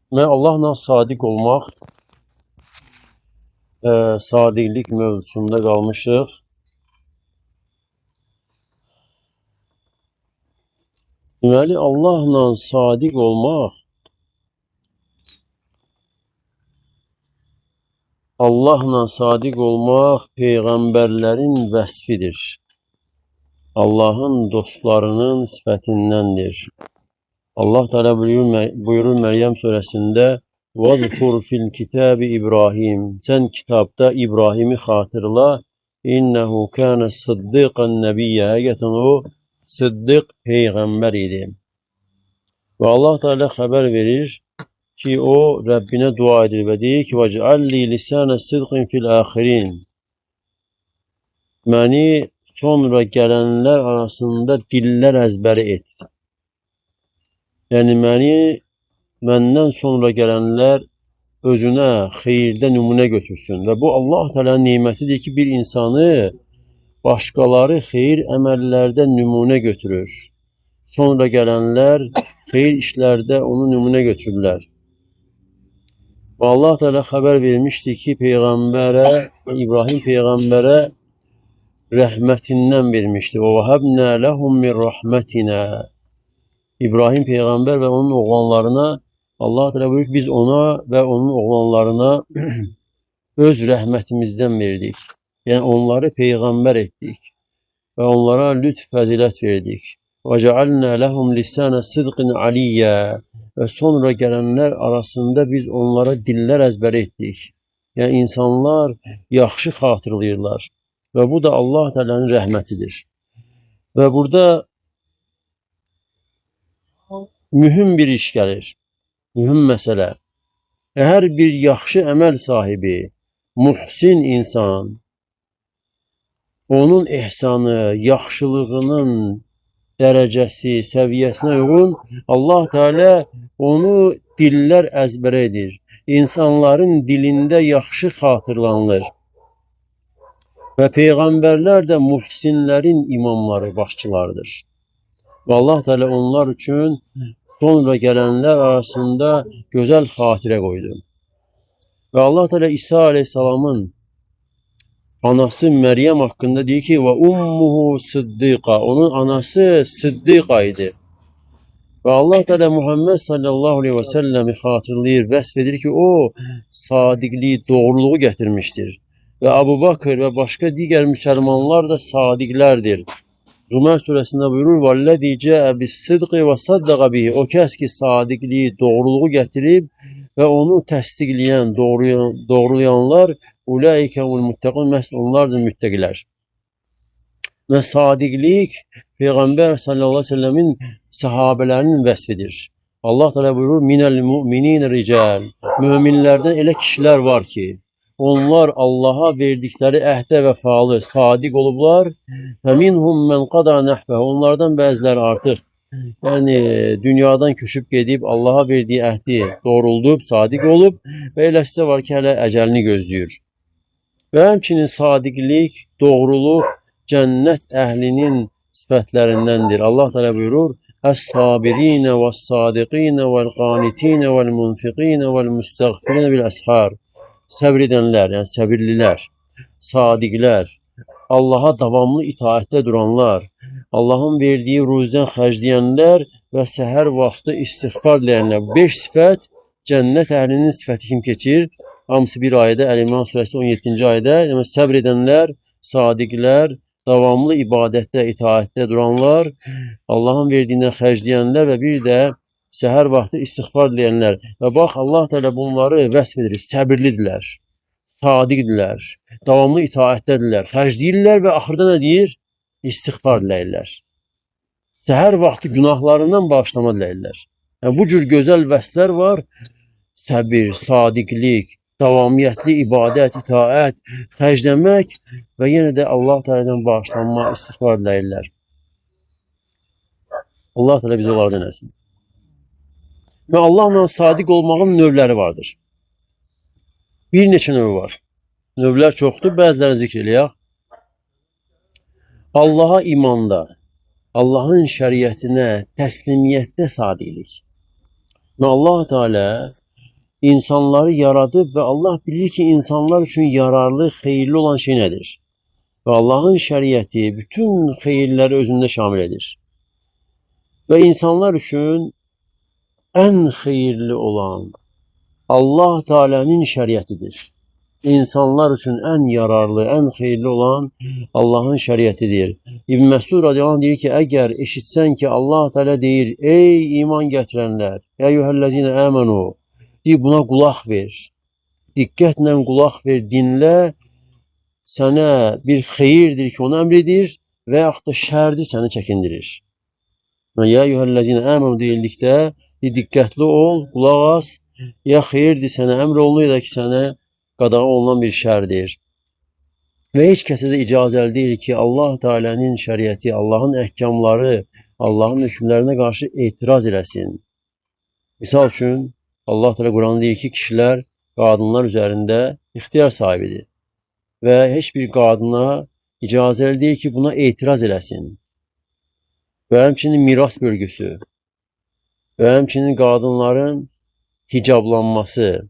Mən Allahla sadiq olmaq, sadiqlik mövzusunda qalmışıq. Deməli, Allahla sadiq olmaq, Allahla sadiq olmaq peyğəmbərlərin vəsfidir. Allahın dostlarının sifətindəndir. Allah Teala buyurur Məryəm surəsində: "Vazkur fil kitabi İbrahim." Sən kitabda İbrahimi xatırla. İnnehu kana sıddıqan nebiyyə. Həqiqətən o sıddıq peyğəmbər idi. Və Allah Teala xəbər verir ki, o Rəbbinə dua edir və deyir ki: "Vec'alli lisana sidqin fil axirin." Məni sonra gələnlər arasında dillər əzbəri et. Yəni məndən sonra gələnlər özünə xeyirdə nümunə götürsün. Və bu Allah Teala'nın nemətidir ki, bir insanı başqaları xeyir əməllərdə nümunə götürür. Sonra gələnlər xeyir işlərdə onu nümunə götürürlər. Və Allah Teala xəbər vermişdi ki, Peyğəmbərə, İbrahim Peyğəmbərə rəhmətindən vermişdi. Və vəhəbnə ləhum min rəhmətinə. İbrahim Peyğəmbər və onun oğlanlarına Allah Teala buyurur ki, biz ona və onun oğlanlarına öz rəhmətimizdən verdik. Yəni onları peyğəmbər etdik və onlara lütf, fəzilət verdik. Və cealnə ləhum lisana sidqin aliyyə. Və sonra gələnlər arasında biz onlara dillər əzbər etdik. Yəni insanlar yaxşı xatırlayırlar. Və bu da Allah Teala'nın rəhmətidir. Və burada mühüm bir iş gəlir, mühüm məsələ. Hər bir yaxşı əməl sahibi, muhsin insan, onun ehsanı, yaxşılığının dərəcəsi, səviyyəsinə uyğun Allah Teala onu dillər əzbər edir. İnsanların dilində yaxşı xatırlanılır. Və peyğəmbərlər də muhsinlərin imamları, başçılarıdır. Və Allah Teala onlar üçün sonra gələnlər arasında gözəl xatirə qoydu. Və Allah Teala İsa Aleyhisselamın anası Məryəm haqqında deyir ki, və ummuhu sıddıqa. Onun anası sıddıqa idi. Və Allah Teala Muhammed sallallahu aleyhi və səlləmi xatırlayır, vəsf edir ki, o sadiqliyi, doğruluğu gətirmişdir. Və Abu Bakır və başqa digər müsəlmanlar da sadiqlərdir. Zümər surəsində buyurur: "Vəllazi cəə bis-sidqi və saddaqa bihi." O kəs ki, sadiqliyi, doğruluğu gətirib və onu təsdiqləyən, doğrulayanlar, ulaikəmul muttaqun, məhz onlardır müttəqilər. Və sadiqlik Peyğəmbər sallallahu əleyhi və səlləmin səhabələrinin vəsfidir. Allah Teala buyurur: "Minəl mu'minin rical." Möminlərdən elə kişilər var ki, onlar Allaha verdikləri əhdə vəfalı, sadiq olublar. Və minhum men qada nəhbəhu. Onlardan bəziləri artıq, yəni dünyadan köçüb gedib Allaha verdiyi əhdi doğruldub, sadiq olub və eləsi də var ki, hələ əcəlini gözləyir. Və həmçinin sadiqlik, doğruluq cənnət əhlinin sifətlərindəndir. Allah Teala buyurur: "Əs-sabirinə vəs-sadiqinə vəl-qanitinə vəl-munfiqinə vəl-müstəğfirinə bil-əshar." Səbr edənlər, yəni səbirlilər, sadiqlər, Allaha davamlı itaətdə duranlar, Allahın verdiyi ruzidən xərcləyənlər və səhər vaxtı istiğfar edənlər. 5 sifət cənnət əhlinin sifəti kimi keçir. Hamısı bir ayədə, Əl-İmran surəsi 17-ci ayədə. Yəni səbr edənlər, sadiqlər, davamlı ibadətdə, itaətdə duranlar, Allahın verdiyindən xərcləyənlər və bir də səhər vaxtı istiğfar edənlər. Və bax, Allah Teala bunları vəsf edir. Səbirlidirlər, sadiqdirlər, davamlı itaətdədirlər, xərcləyirlər və axırda nə deyir? İstiğfar diləyirlər. Səhər vaxtı günahlarından bağışlama diləyirlər. Yəni, bu cür gözəl vəsflər var. Səbir, sadiqlik, davamiyyətli ibadət, itaət, xərcləmək və yenə də Allah Teala'dan bağışlanma, istiğfar diləyirlər. Allah Teala bizi onlardan eləsin. Və Allahla sadiq olmağın növləri vardır. Bir neçə növ var. Növlər çoxdur, bəzilərini zikr eləyək. Allaha imanda, Allahın şəriətinə, təslimiyyətdə sadiqlik. Və Allah Teala insanları yaradıb və Allah bilir ki, insanlar üçün yararlı, xeyirli olan şey nədir? Və Allahın şəriəti bütün xeyirləri özündə şamil edir. Və insanlar üçün ən xeyirli olan Allah Teala'nın şəriətidir. İnsanlar üçün ən yararlı, ən xeyirli olan Allahın şəriətidir. İbn Məsud radiyallahu anh deyir ki, əgər eşitsən ki, Allah Teala deyir, ey iman gətirənlər, ya eyyuhəl-ləzinə əmənu, deyir, buna qulaq ver. Diqqətlə qulaq ver, dinlə, sənə bir xeyirdir ki, onu əmr edir və yaxud da şərdir, səni çəkindirir. Ya eyyuhəl-ləzinə əmənu deyildikdə, diqqətli ol, qulaq as, ya xeyirdir, sənə əmr olunur, ya da ki, sənə qadağa olunan bir şərdir. Və heç kəsə də icazəli deyil ki, Allah Teala'nın şəriəti, Allahın əhkamları, Allahın hökmlərinə qarşı etiraz eləsin. Misal üçün, Allah Teala Qur'anda deyir ki, kişilər qadınlar üzərində ixtiyar sahibidir. Və heç bir qadına icazəli deyil ki, buna etiraz eləsin. Və həmçinin miras bölgüsü və həmçinin qadınların hicablanması,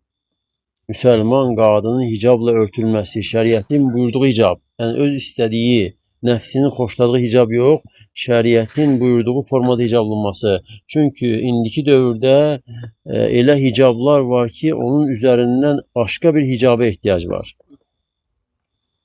müsəlman qadının hicabla örtülməsi, şəriətin buyurduğu hicab, yəni öz istədiyi, nəfsinin xoşladığı hicab yox, şəriətin buyurduğu formada hicablanması. Çünki indiki dövrdə elə hicablar var ki, onun üzərindən başqa bir hicaba ehtiyac var.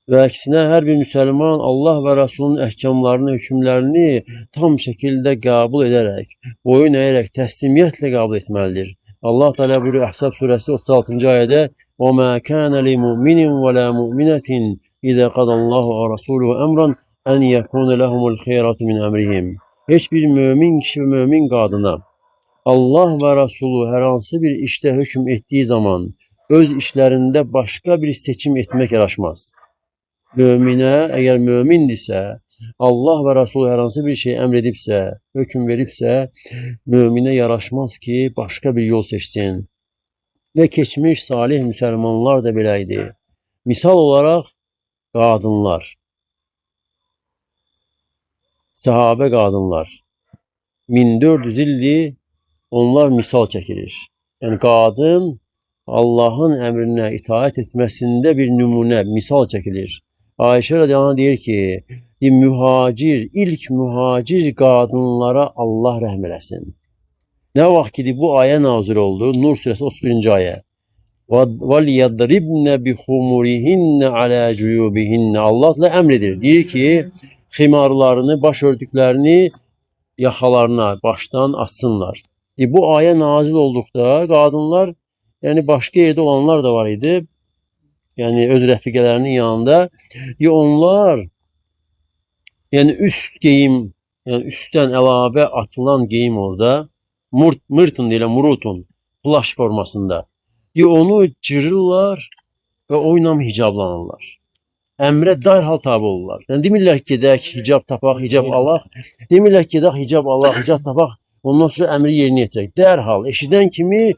Və əksinə hər bir müsəlman Allah və Rəsulun əhkamlarını, hökmlərini tam şəkildə qəbul edərək, boyun əyərək, təslimiyyətlə qəbul etməlidir. Allah Teala buyuruyor Əhzab surəsi 36-cı ayədə: "Və mâ kana li mu'minin və la mu'minatin izə qadallahu və rasuluhu əmran ən yekuna lehumul xeyratu min əmrihim." Heç bir mömin kişi və mömin qadına Allah və Rəsulu hər hansı bir işdə hökm etdiyi zaman öz işlərində başqa bir seçim etmək yaraşmaz. Möminə, əgər mömindirsə, Allah və Rəsulu hər hansı bir şey əmr edibsə, hökm veribsə, möminə yaraşmaz ki, başqa bir yol seçsin. Və keçmiş salih müsəlmanlar da belə idi. Misal olaraq qadınlar, səhabə qadınlar. 1400 ildir onlar misal çəkilir. Yəni qadın Allahın əmrinə itaət etməsində bir nümunə, misal çəkilir. Ayşə radiyallahu anh deyir ki, mühacir, ilk mühacir qadınlara Allah rəhm eləsin. Nə vaxt ki bu ayə nazil oldu? Nur surəsi 31-ci ayə. وَلْيَضْرِبْنَ بِخُمُرِهِنَّ عَلَى جُيُوبِهِنَّ. Allah əmr edir. Deyir ki, ximarlarını, baş örtüklərini yaxalarına, başdan atsınlar. Bu ayə nazil olduqda qadınlar, yəni başqa yerdə olanlar da var idi. Yəni öz rəfiqələrinin yanında. Onlar, yəni üst geyim, yəni üstdən əlavə atılan geyim orada, mırtın deyilən, murutun, plaş formasında. Onu cırırlar və o ilə hicablanırlar. Əmrə dərhal tabi olurlar. Yəni demirlər ki, gedək, hicab tapaq, hicab alaq. Demirlər ki, gedək, hicab alaq, hicab tapaq. Ondan sonra əmri yerinə yetirək. Dərhal eşidən kimi,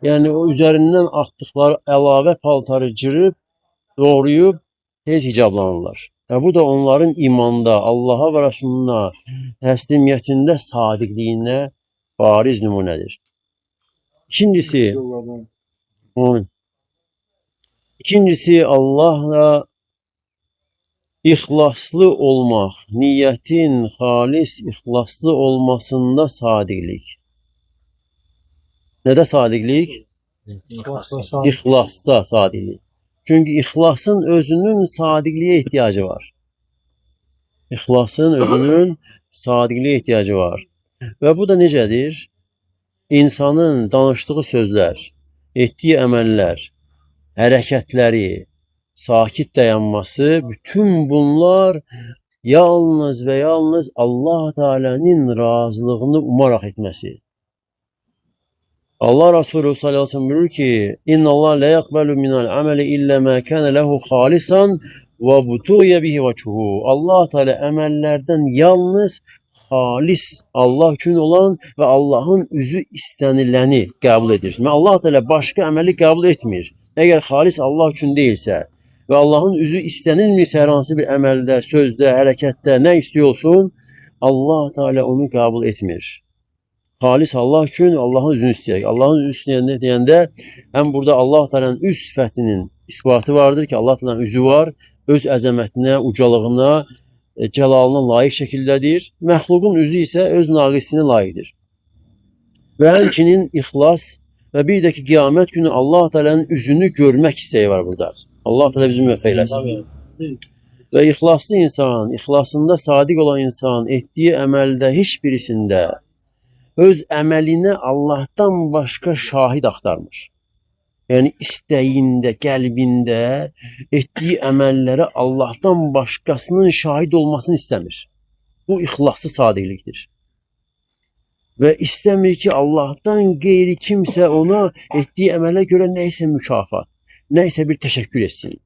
yəni o üzərindən atdıqları əlavə paltarı cırıb, doğrayıb tez hicablanırlar. Və bu da onların imanda, Allaha və Rəsuluna təslimiyyətində sadiqliyinə bariz nümunədir. İkincisi Allahla İxlaslı olmaq, niyyətin xalis, ixlaslı olmasında sadiqlik. Nədə sadiqlik? İxlasda sadiqlik. Çünki ixlasın özünün sadiqliyə ehtiyacı var. İxlasın özünün sadiqliyə ehtiyacı var. Və bu da necədir? İnsanın danışdığı sözlər, etdiyi əməllər, hərəkətləri, sakit dayanması, bütün bunlar yalnız və yalnız Allah Teala'nın razılığını umaraq etməsi. Allah Resulü sallallahu aleyhi ve sellem buyurur ki: "İnna Allah la yaqbalu minel ameli illa ma kana lehu halisan ve butuya bihi vechuhu." Allah Teala əməllərdən yalnız xalis, Allah üçün olan və Allahın üzü istəniləni qəbul edir. Və Allah Teala başqa əməli qəbul etmir. Əgər xalis Allah üçün deyilsə və Allahın üzü istənilmirsə hər hansı bir əməldə, sözdə, hərəkətdə nə istiyorsun, Allah Teala onu qəbul etmir. Xalis Allah üçün Allahın üzünü istəyək. Allahın üzünü istəyəndə deyəndə həm burada Allah Teala'nın üz sifətinin isbatı vardır ki, Allah Teala'nın üzü var, öz əzəmətinə, ucalığına, cəlalına layiq şəkildədir. Məxluqun üzü isə öz naqisinə layiqdir. Və həmçinin ixlas və bir də ki, qiyamət günü Allah Teala'nın üzünü görmək istəyi var burada. Allah Teala bizi müvəffəq eləsin. Və ixlaslı insan, ixlasında sadiq olan insan etdiyi əməldə heç birisində öz əməlinə Allahdan başqa şahid axtarmır. Yəni istəyində, qəlbində etdiyi əməllərə Allahdan başqasının şahid olmasını istəmir. Bu ixlaslı sadiqlikdir. Və istəmir ki, Allahdan qeyri kimsə ona etdiyi əmələ görə nə isə mükafat, nə isə bir təşəkkür etsin.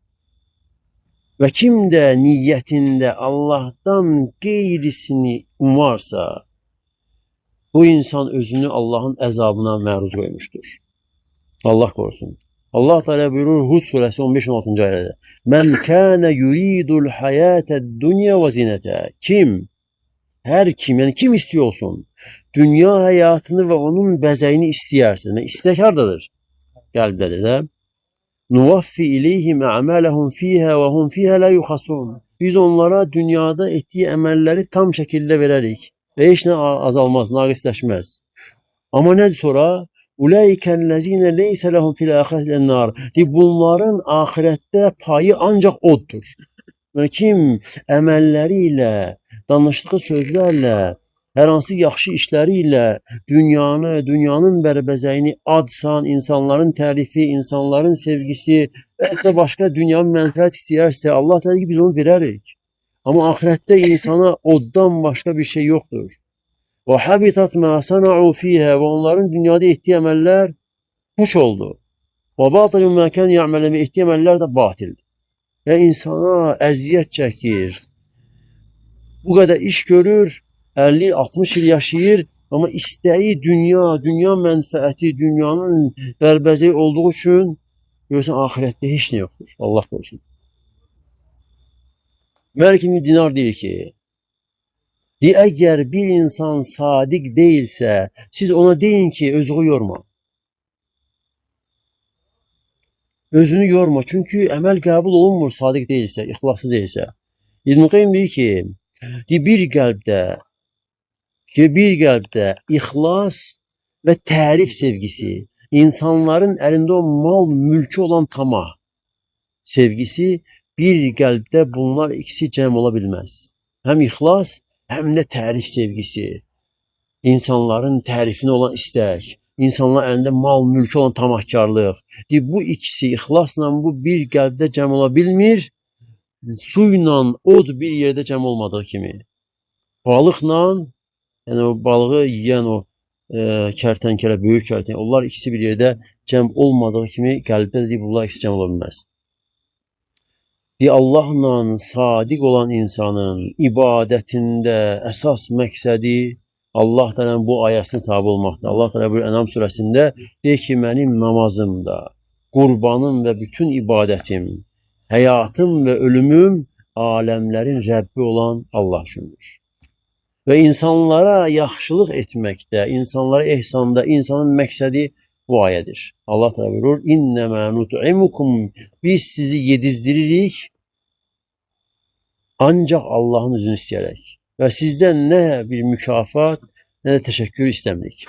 Və kim də niyyətində Allahdan qeyrisini umarsa, bu insan özünü Allahın əzabına məruz qoymuşdur. Allah korusun. Allah Teala buyurur Hud suresi 15-16. Ayədə. Men kâne yuridul hayâted dunya ve zinete. Kim? Her kim, yani kim istiyor olsun, dünya həyatını və onun bəzəyini istəyərsə, yəni istək hardadır? Qəlbdədir də. Nuvaffi ileyhim a'malahum fiha ve hum fiha la yuxasun. Biz onlara dünyada etdiyi əməlləri tam şəkildə verərik və heç nə azalmaz, naqisləşməz. Amma nədir sonra? Ulaikellezine leyse lehum fil ahireti ennâr. Bunların ahirətdə payı ancaq oddur. Yəni kim əməlləri ilə, danışdığı sözlərlə, hər hansı yaxşı işləri ilə dünyanı, dünyanın bərbəzəyini ad-san, insanların tərifi, insanların sevgisi və hətta başqa dünyanın mənfəət istəyərsə, Allah təala ki, biz onu verərik. Amma axirətdə insana oddan başqa bir şey yoxdur. Və habitat ma sana'u fiha, və onların dünyada etdiyi əməllər puç oldu. Və batilun ma kan ya'malun, etdiyi əməllər də batildir. Və insana əziyyət çəkir. Bu qədər iş görür, 50-60 il yaşayır, amma istəyi dünya, dünya mənfəəti, dünyanın bərbəzəyi olduğu üçün görürsən axirətdə heç nə yoxdur. Allah korusun. Məlik ibn Dinar deyir ki, əgər bir insan sadiq deyilsə, siz ona deyin ki, özünü yorma. Özünü yorma, çünki əməl qəbul olunmur sadiq deyilsə, ixlaslı deyilsə. İbn Qayyim deyir ki, bir qəlbdə ixlas və tərif sevgisi, insanların əlində o mal, mülkü olan tamah sevgisi bir qəlbdə bunlar ikisi cəm ola bilməz. Həm ixlas, həm də tərif sevgisi, insanların tərifinə olan istək, insanların əlində mal, mülkü olan tamahkarlıq. Bu ikisi ixlasla bu bir qəlbdə cəm ola bilmir, suyla od bir yerdə cəm olmadığı kimi. Balıqla, yəni o balığı yiyən o kərtənkələ, böyük kərtənkələ, onlar ikisi bir yerdə cəm olmadığı kimi qəlbdə deyir, bunlar ikisi cəm ola bilməz. Allahla sadiq olan insanın ibadətində əsas məqsədi Allah Teala'nın bu ayəsini tabi olmaqdır. Allah Teala bu Ənam surəsində deyir ki, mənim namazımda, qurbanım və bütün ibadətim, həyatım və ölümüm aləmlərin Rəbbi olan Allah üçündür. Və insanlara yaxşılıq etməkdə, insanlara ehsanda, insanın məqsədi bu ayədir. Allah Teala buyurur: "İnnemâ nut'imukum", biz sizi yedizdiririk ancaq Allahın üzünü istəyərək və sizdən nə bir mükafat, nə də təşəkkür istəmirik.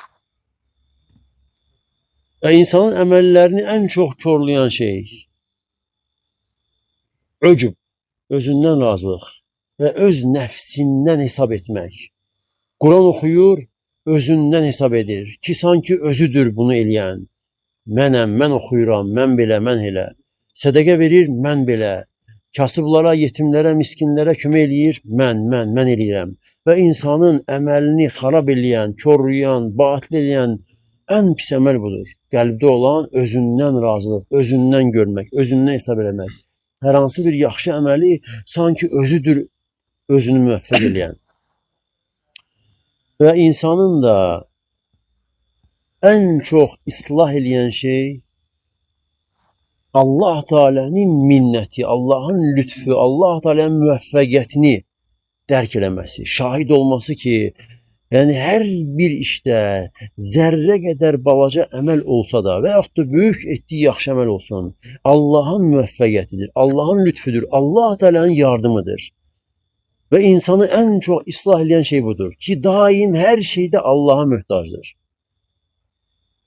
Və insanın əməllərini ən çox korlayan şey öcub, özündən razılıq və öz nəfsindən hesab etmək. Quran oxuyur, özündən hesab edir ki, sanki özüdür bunu eləyən. Mənəm, mən oxuyuram, mən belə, mən elə. Sədəqə verir, mən belə. Kasıblara, yetimlərə, miskinlərə kömək eləyir, mən eləyirəm. Və insanın əməlini xarab eləyən, korlayan, batil eləyən ən pis əməl budur. Qəlbdə olan özündən razılıq, özündən görmək, özündən hesab eləmək. Hər hansı bir yaxşı əməli sanki özüdür özünü müvəffəq eləyən. Və insanın da ən çox islah eləyən şey Allah Teala'nın minnəti, Allahın lütfü, Allah Teala'nın müvəffəqiyyətini dərk eləməsi, şahid olması ki, Yəni hər bir işdə zərrə qədər balaca əməl olsa da və yaxud da böyük etdiyi yaxşı əməl olsun, Allahın müvəffəqiyyətidir, Allahın lütfüdür, Allah Teala'nın yardımıdır. Və insanı ən çox islah edən şey budur ki, daim hər şeydə Allaha möhtacdır.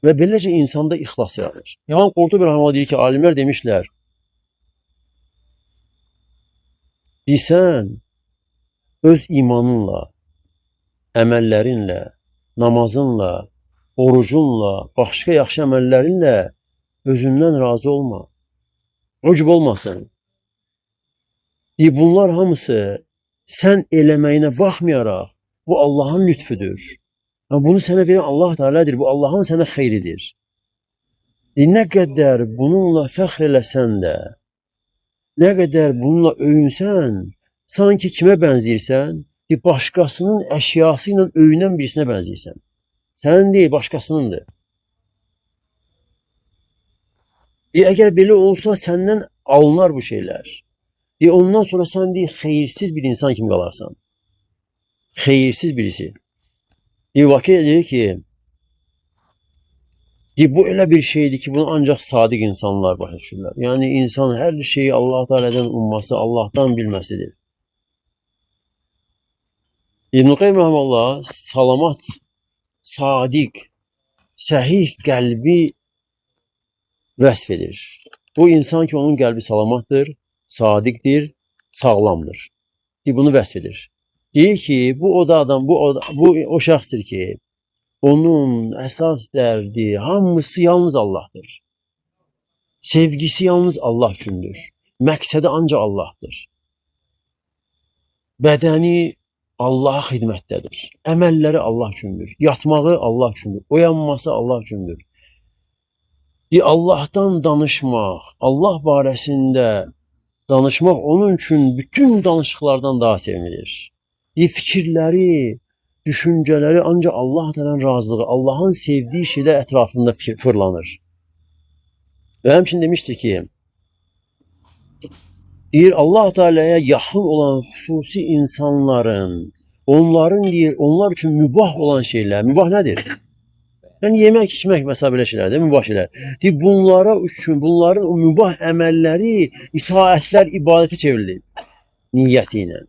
Və beləcə insanda ixlas yaranır. İmam Qurtubi rəhməhullah deyir ki, alimlər demişlər, sən öz imanınla, əməllərinlə, namazınla, orucunla, başqa yaxşı əməllərinlə özündən razı olma. Ucub olmasın. Bunlar hamısı sən eləməyinə baxmayaraq, bu Allahın lütfüdür. Yəni, bunu sənə verən Allah Teala'dır, bu Allahın sənə xeyridir. Nə qədər bununla fəxr eləsən də, nə qədər bununla öyünsən, sanki kimə bənzəyirsən? Ki, başqasının əşyası ilə öyünən birisinə bənzəyirsən. Sənin deyil, başqasınındır. Əgər belə olsa, səndən alınar bu şeylər. Ondan sonra sən deyil, xeyirsiz bir insan kimi qalarsan. Xeyirsiz birisi. Vakı deyir ki, bu elə bir şeydir ki, bunu ancaq sadiq insanlar başa düşürlər. Yəni, insan hər şeyi Allah Teala'dan umması, Allahdan bilməsidir. İbn-i Qayyim rəhməhullah salamat, sadiq, səhih qəlbi vəsf edir. Bu insan ki, onun qəlbi salamatdır, sadiqdir, sağlamdır. Bunu vəsf edir. Deyir ki, bu o da adam, bu o şəxsdir ki, onun əsas dərdi hamısı yalnız Allahdır. Sevgisi yalnız Allah üçündür. Məqsədi ancaq Allahdır. Bədəni Allaha xidmətdədir. Əməlləri Allah üçündür. Yatmağı Allah üçündür. Oyanması Allah üçündür. Allahdan danışmaq, Allah barəsində danışmaq onun üçün bütün danışıqlardan daha sevimlidir. Fikirləri, düşüncələri ancaq Allah Teala'nın razılığı, Allahın sevdiyi şeylər ətrafında fırlanır. Və həmçinin demişdir ki, deyir, Allah Teala'ya yaxın olan xüsusi insanların, onların deyir, onlar üçün mübah olan şeylər, mübah nədir? Yəni yemək, içmək məsələ belə şeylərdir, mübah şeylər. Deyir, bunlara üçün, bunların o mübah əməlləri, itaətlər ibadətə çevrilib niyyəti ilə.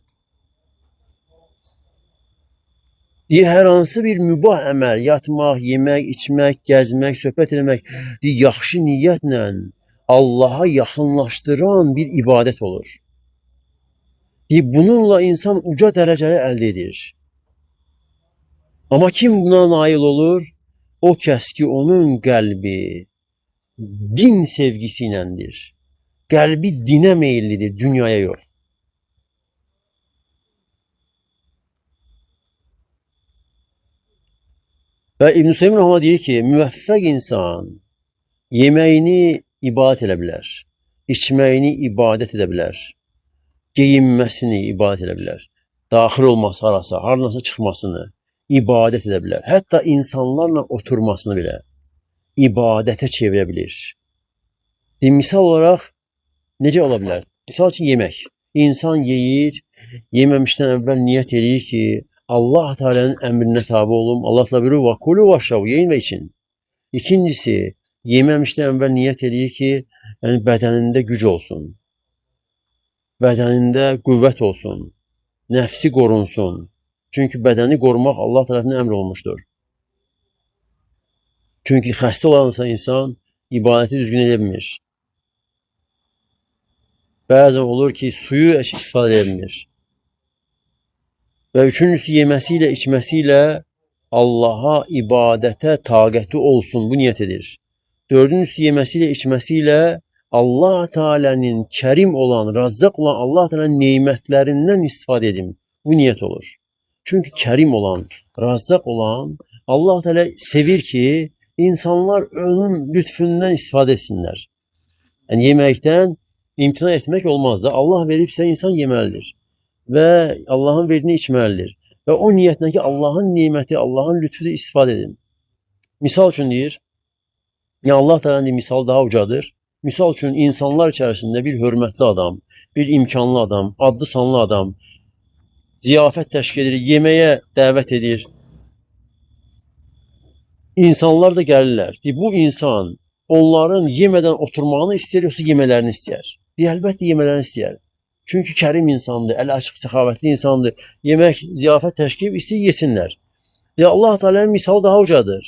Deyir, hər hansı bir mübah əməl, yatmaq, yemək, içmək, gəzmək, söhbət eləmək, deyir, yaxşı niyyətlə Allaha yaxınlaşdıran bir ibadət olur. Deyir, bununla insan uca dərəcələri əldə edir. Amma kim buna nail olur? O kəs ki, onun qəlbi din sevgisi iləndir. Qəlbi dinə meyillidir, dünyaya yox. Və İbn-i Hüseyin rəhməhullah deyir ki, müvəffəq insan yeməyini ibadət edə bilər, içməyini ibadət edə bilər, geyinməsini ibadət edə bilər, daxil olması harasa, haranasa çıxmasını ibadət edə bilər. Hətta insanlarla oturmasını belə ibadətə çevirə bilir. Misal olaraq necə ola bilər? Misal üçün yemək. İnsan yeyir, yeməmişdən əvvəl niyyət edir ki, Allah Teala'nın əmrinə tabi olum. Allah Teala buyurur: "Və kulu veşrabu", yeyin və için. İkincisi, yeməmişdən əvvəl niyyət edir ki, yəni bədənində güc olsun, bədənində qüvvət olsun, nəfsi qorunsun. Çünki bədəni qorumaq Allah tərəfindən əmr olmuşdur. Çünki xəstə olansa insan ibadəti düzgün edə bilmir. Bəzən olur ki, suyu istifadə edə bilmir. Və üçüncüsü, yeməsi ilə, içməsi ilə Allaha ibadətə taqəti olsun, bu niyyət edir. Dördüncüsü, yeməsi ilə, içməsi ilə Allah Teala'nın kərim olan, razzaq olan Allah Teala'nın nemətlərindən istifadə edim. Bu niyyət olur. Çünki kərim olan, razzaq olan Allah Teala sevir ki, insanlar onun lütfündən istifadə etsinlər. Yəni yeməkdən imtina etmək olmaz da. Allah veribsə insan yeməlidir və Allahın verdiyini içməlidir. Və o niyyətlə ki, Allahın neməti, Allahın lütfü istifadə edin. Misal üçün deyir, yəni Allah Teala'nın misalı daha ucadır. Misal üçün insanlar içərisində bir hörmətli adam, bir imkanlı adam, adlı sanlı adam ziyafət təşkil edir, yeməyə dəvət edir. İnsanlar da gəlirlər. Deyir, bu insan onların yemədən oturmağını istəyir, yoxsa yemələrini istəyər? Deyir, əlbəttə yemələrini istəyər. Çünki kərim insandır, əli açıq, səxavətli insandır. Yemək, ziyafət təşkil edib istəyir, yesinlər. Deyir, Allah Teala'nın misalı daha ucadır.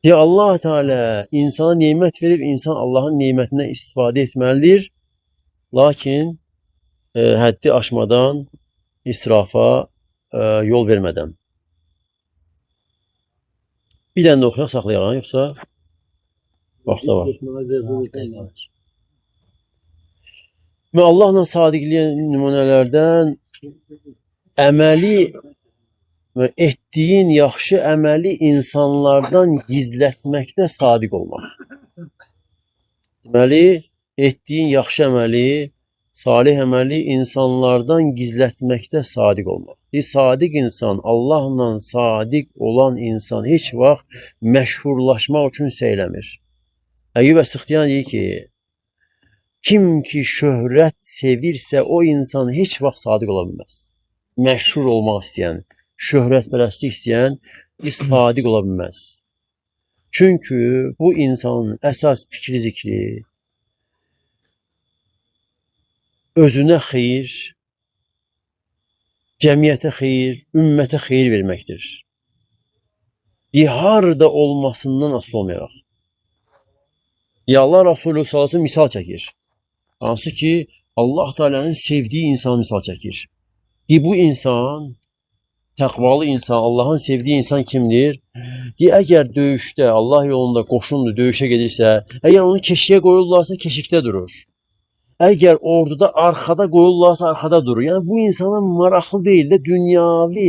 Deyir, Allah Teala insana nemət verib, insan Allahın nemətindən istifadə etməlidir. Lakin həddi aşmadan, israfa yol vermədən. Bir dənə də oxuyaq, saxlayaq, yoxsa vaxt da var. Və Allahla sadiqliyə nümunələrdən əməli və etdiyin yaxşı əməli insanlardan gizlətməkdə sadiq olmaq. Deməli, etdiyin yaxşı əməli, salih əməli insanlardan gizlətməkdə sadiq olmaq. Bir sadiq insan, Allahla sadiq olan insan heç vaxt məşhurlaşmaq üçün səyləmir. Əyyub Əs-Sıxtiyan deyir ki, kim ki şöhrət sevirsə, o insan heç vaxt sadiq ola bilməz. Məşhur olmaq istəyən, şöhrətpərəstlik istəyən sadiq ola bilməz. Çünki bu insanın əsas fikri zikri özünə xeyir, cəmiyyətə xeyir, ümmətə xeyir verməkdir. Harda olmasından asılı olmayaraq. Ya Allah Resulü sallallahu aleyhi ve sellem misal çəkir. Hansı ki Allah Teala'nın sevdiği insan misal çəkir. Bu insan, təqvalı insan, Allahın sevdiği insan kimdir? Əgər döyüşdə, Allah yolunda qoşundur, döyüşə gedirsə, əgər onu keşiyə qoyurlarsa, keşikdə durur. Əgər orduda arxada qoyurlarsa, arxada durur. Yəni bu insana maraqlı deyil də dünyavi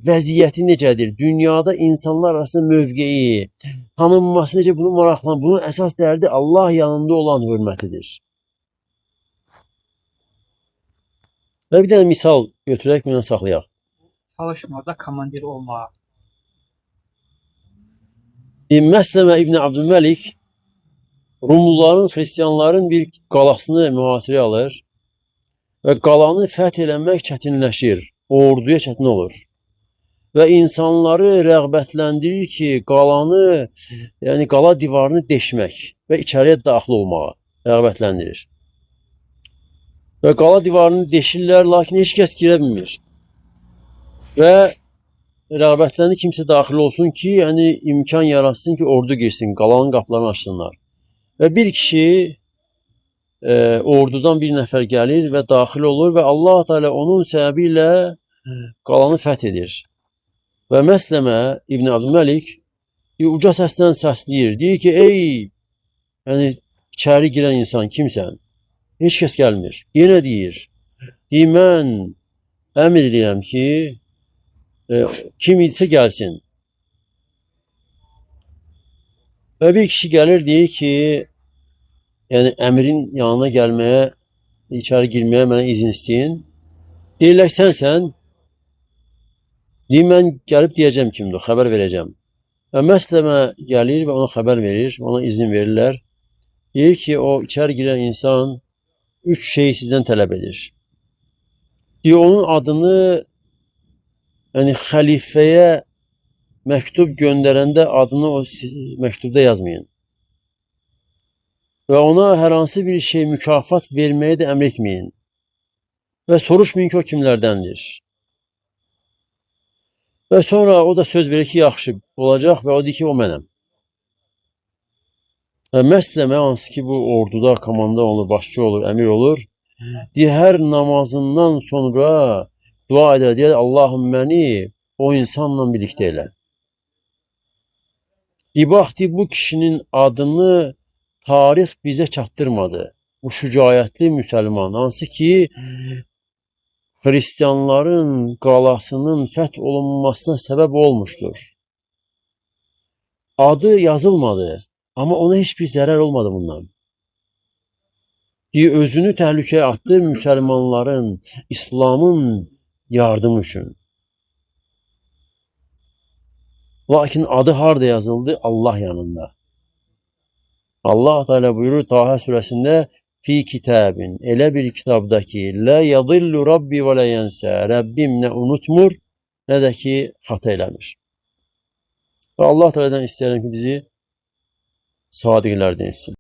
vəziyyəti necədir? Dünyada insanlar arasında mövqeyi, tanınması necə, bunu maraqlan. Bunun əsas dərdi Allah yanında olan hörmətidir. Və bir dənə misal götürək, bunu saxlayaq. Çalışmır da komandir olmağa. Məsləmə İbn Abdülməlik Rumluların, xristianların bir qalasını mühasirəyə alır və qalanı fəth eləmək çətinləşir, orduya çətin olur. Və insanları rəğbətləndirir ki, qalanı, yəni qala divarını deşmək və içəriyə daxil olmağa rəğbətləndirir. Və qala divarını deşirlər, lakin heç kəs girə bilmir. Və rəğbətləndir kimsə daxil olsun ki, yəni imkan yaratsın ki, ordu girsin, qalanın qapılarını açsınlar. Və bir kişi ordudan bir nəfər gəlir və daxil olur və Allah Teala onun səbəbi ilə qalanı fəth edir. Və Məsləmə İbn Abdülməlik uca səslə səsləyir. Deyir ki, ey, yəni içəri girən insan kimsən? Heç kəs gəlmir. Yenə deyir, deyir, mən əmr edirəm ki, kim idisə gəlsin. Və bir kişi gəlir, deyir ki, yəni əmirin yanına gəlməyə, içəri girməyə mənə izin istəyin. Deyirlər, sənsən. Deyir, mən gəlib deyəcəm kimdir, xəbər verəcəm. Və Məsləmə gəlir və ona xəbər verir, ona izin verirlər. Deyir ki, o içəri girən insan 3 şey sizdən tələb edir. Deyir, onun adını, yəni xəlifəyə məktub göndərəndə adını o məktubda yazmayın. Və ona hər hansı bir şey mükafat verməyə də əmr etməyin. Və soruşmayın ki, o kimlərdəndir. Və sonra o da söz verir ki, yaxşı olacaq və o deyir ki, o mənəm. Və Məsləmə, hansı ki, bu orduda komandan olur, başçı olur, əmir olur, deyir, hər namazından sonra dua edər, deyir, Allahım məni o insanla birlikdə elə. Bax, deyir, bu kişinin adını tarix bizə çatdırmadı. Bu şücaətli müsəlman, hansı ki, xristianların qalasının fəth olunmasına səbəb olmuşdur. Adı yazılmadı, amma ona heç bir zərər olmadı bundan. Deyir, özünü təhlükəyə atdı müsəlmanların, İslamın yardımı üçün. Lakin adı harda yazıldı? Allah yanında. Allah Teala buyurur Taha surəsində fi kitabin, elə bir kitabda ki, la yadillu Rabbi və la yensə. Rəbbim nə unutmur, nə də ki xata eləmir. Və Allah Teala'dan istəyirəm ki, bizi sadiqlərdən etsin.